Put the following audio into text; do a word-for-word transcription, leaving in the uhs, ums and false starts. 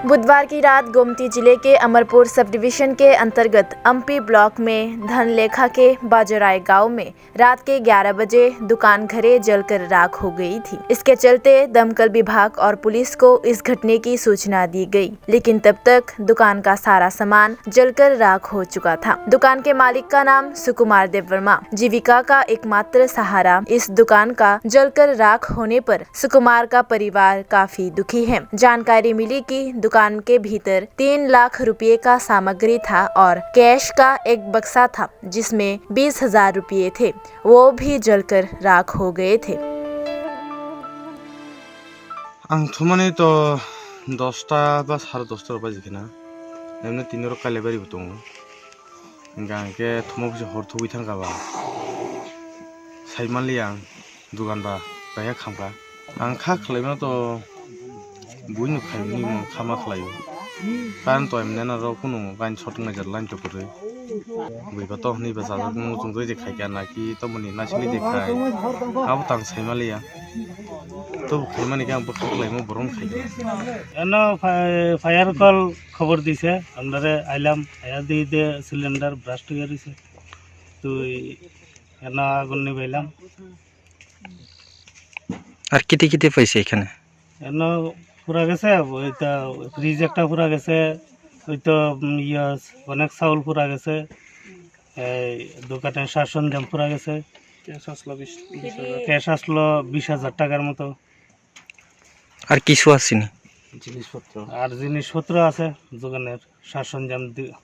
बुधवार की रात गोमती जिले के अमरपुर सब डिवीजन के अंतर्गत अम्पी ब्लॉक में धनलेखा के बाजोराय गांव में रात के ग्यारह बजे दुकान घरे जलकर राख हो गई थी। इसके चलते दमकल विभाग और पुलिस को इस घटने की सूचना दी गई, लेकिन तब तक दुकान का सारा सामान जलकर राख हो चुका था। दुकान के मालिक का नाम सुकुमार देववर्मा, जीविका का एकमात्र सहारा। इस दुकान का जलकर राख होने पर सुकुमार का परिवार काफी दुखी है। जानकारी मिली कि दुकान के भीतर तीन लाख रुपए का सामग्री था और कैश का एक बक्सा था, जिसमें बीस हजार रुपए थे, वो भी जलकर राख हो गए थे। Ang thumani to dosta ba sare dosta rok baji khena, emne tini rok kailai bari bo tongo. Hingke ang khe thuma busi hor thugui thangkha ba. Sai manliya ang dugan ba kaya khamkha. Ang kha khlaima to buino khaimani mo khama khlaio. Karon to emne na rok kunu gain sot ngai jar line to kwrwi. Bui ba to hwnwi ba sajak mo chwng twi je khaikha naki to muni naisili je khai. Abo tang sai manliya. To khaimani khe ang bwkha khlaima borom khaikha. Eno fire call khobor dise, amdare ailam, aya di de cylinder blast হয়ে রয়েছে। তুই এনা আগুন নিবাইলাম। আর কিতে কিতে পাইছে এখানে? এনা পুরা গেছে, ওইটা ফ্রিজ একটা পুরা গেছে, ওই তো, উম, ইয়া, অনেক চাউল পুরা গেছে, এই দোকানের সাজ সরঞ্জাম পুরা গেছে। ক্যাশ আসলো বিশ, বিশ হাজার। ক্যাশ আসলো বিশ হাজার টাকার মতো। আর কিছু আসেনি? জিনিসপত্র। আর জিনিসপত্র আছে দোকানের, সাজ সরঞ্জাম দি-,